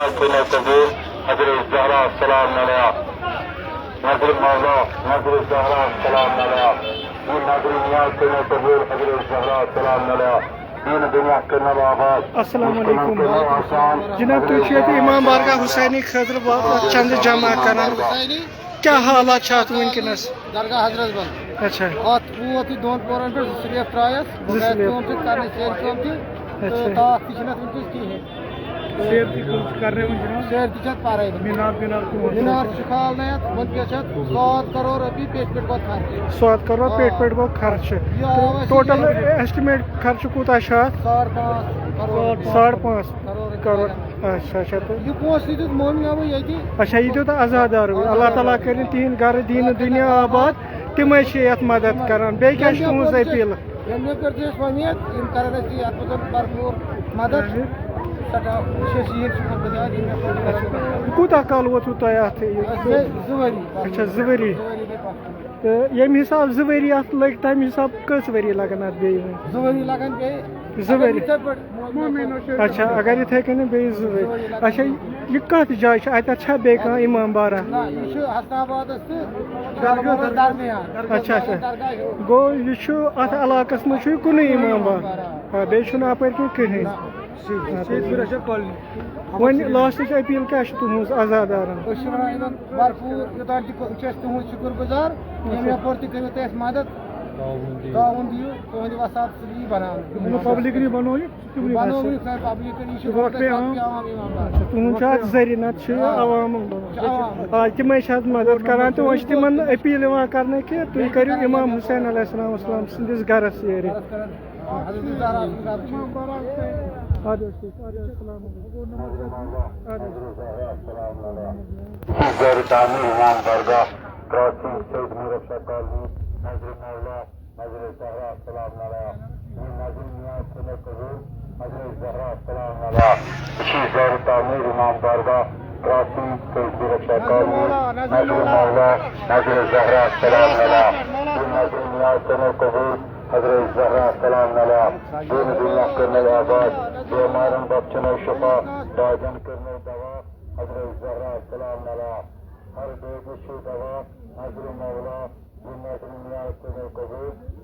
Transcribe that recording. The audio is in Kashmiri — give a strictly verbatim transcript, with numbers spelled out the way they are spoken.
کنو قبول، حضرت زہرا سلام علیہا۔ نظر مولا، نظر زہرا سلام علیہا۔ یہ نظر نیاز کنو قبول، حضرت زہرا سلام علیہا۔ دین دنیا کنو آباد۔ السلام علیکم۔ مشکلن کنو آسان۔ جناب، تُہۍ چھِو ییٚتہِ امام بارگاہ حسینی خٲطرٕ وا-، چندٕ جمع کران۔ کیٛاہ حالات چھِ اَتھ وٕنکیٚنَس؟ درگاہ حضرت بل۔ اچھا۔ اَتھ ووت یہِ دۄن پورَن پٮ۪ٹھ زٕ سلیب ترٛایَس۔ زٕ بہٕ گٔیَس سلیب۔ کٲم تہِ کَرنہِ، سیرِ کٲم تہِ۔ اچھا۔ تہٕ تاکھ تہِ چھِنہٕ اَتھ وٕنکیٚس کِہیٖنۍ۔ سیرِ تہِ کٲم چھِ کَرنَے وٕنہِ جِناب؟ سیرِ تہِ چھِ اَتھ پَرَے وٕنہِ۔ مِنار وِنار کٕہٕنۍ چھُنہٕ؟ مِنار چھُ کھالنَے اَتھ، وٕنکیٚس چھِ اَتھ ساڑ کَرور رۄپیہِ پیٚٹھۍ پٮ۪ٹھ گوٚو خرچہِ۔ ساڑ کَرور آ۔ پیٚٹھۍ پٮ۪ٹھ گوٚو خرچہِ۔ یہِ آو اَسہِ ٹوٹل یہِ ایسٹِمیٹ خرچہٕ کوٗتاہ چھُ اَتھ؟ ساڑ پانٛژھ کَرور۔ ساڑ پانٛژھ۔ کَرور۔ کَرور۔ اچھا، اچھا، تہٕ یہِ پونٛسہٕ تہِ دیُت مومنہِ اَوٕ ییٚتی۔ اچھا، یہِ دیُت آزاد آرمہِ۔ اللہ تعالیٰ کٔرِن تِہِنٛدۍ گَرٕ دیٖنہٕ دُنیا آباد، تِمَے چھِ یَتھ مدد کران۔ بیٚیہِ کیٛاہ چھِ تُہٕنٛز اپیٖل؟ ییٚمہِ پٮ۪ٹھ چھِ أسۍ وۄمید، یِم کرن اَسہِ یَتھ منٛز بھرپوٗر مدد۔ سٮ۪ٹھاہ چھِ أسۍ یِہِنٛدۍ شُکُر گُزار، یِم مےٚ پَتہٕ کوٗتاہ کال ووتوٕ تۄہہِ اَتھ یہِ؟ اَسہِ گٔے زٕ ؤری۔ اچھا، زٕ ؤری۔ زٕ ؤری گٔے پَتہٕ۔ تہٕ ییٚمہِ حساب زٕ ؤری اَتھ لٔگۍ، تَمہِ حساب کٔژ ؤری لَگَن اَتھ بیٚیہِ وۄنۍ؟ زٕ ؤری لَگَن بیٚیہِ۔ زٕ اگر ؤری۔ یِتھَے پٲٹھۍ اچھا، اگر یِتھَے کٔنۍ بیٚیہِ زٕ ؤری۔ اچھا، یہِ کَتھ جایہِ چھِ؟ اَتٮ۪تھ چھا بیٚیہِ کانٛہہ اِمام بارہ؟ نہ، یہِ چھُ حسن آبادَس تہٕ درگاہَس درمیان۔ اچھا، اچھا۔ درگاہ ہیوٚر۔ گوٚو، یہِ چھُ اَتھ علاقَس منٛز چھُ یہِ کُنُے اِمام بارہ۔ آ، بیٚیہِ چھُنہٕ اَپٲرۍ کِنۍ کِہیٖنۍ۔ نہ۔ وۄنۍ لاسٹٕچ اپیٖل کیٛاہ چھِ تُہٕنٛز عزادارَن؟ أسۍ چھِ وَنان یِمَن بھرپوٗر، یوٚتام تہِ چھِ أسۍ تُہُنٛد شُکُر گُزار، ییٚمہِ یَپٲرۍ تہِ کٔرِو تُہۍ اَسہِ مَدَد، تعاوُن دِیِو، تُہٕنٛدِ وَساتہٕ سۭتۍ یی بَناونہٕ۔ یِمَن پبلِک نی بَنٲوِو، تِمنٕے بَنٲوِو بَنٲوِو۔ تۄہہِ پبلِک، یہِ چھُ یہِ وقت پٮ۪وان۔ عوام یِوان بَناونہٕ۔ اچھا، تُہُنٛد چھُ اَتھ ذٔریعہٕ، نَتہٕ چھُ یہِ آ۔ عوامَن بَناوُن۔ یہِ چھُ عوام۔ آ، تِمَے چھِ اَتھ مَدَد کَران تہٕ وۄنۍ چھِ تِمَن اپیٖل یِوان کَرنہٕ کہِ تُہۍ کٔرِو اِمام حُسین علیہ السلام، السلام سٕنٛدِس گَرَس ییٚرِ۔ حضرت زہرا سٕنٛدِ گَرَس چھِ۔ اَدٕ حظ ٹھیٖک، اَدٕ حظ، السلام علیکم۔ اَدٕ حظ۔ زہرا سلام علیہا۔ زہرا تعمیر امام درگاہ، کراچی، سید میرٹ شاہ کالونی، نظر مولا، نظر زہرا سلام علیہا۔ یہ نظر نیاز کنو قبول، نظر زہرا سلام علیہا۔ یہ زہرا تعمیر امام درگاہ، کراچی، سید میرٹ شاہ کالونی، نظر مولا، نظر زہرا سلام علیہا۔ یہ نظر نیاز کنو قبول، حضرت زہرا سلام علیہا۔ دین دنیا کرنو آباد، بیمارن بخشنو شفا، باجن کرنو دوا، حضرت زہرا سلام علیہا۔ ہر بیماری چھُ دوا، نظر مولا، یہ نظر نیاز کنو قبول،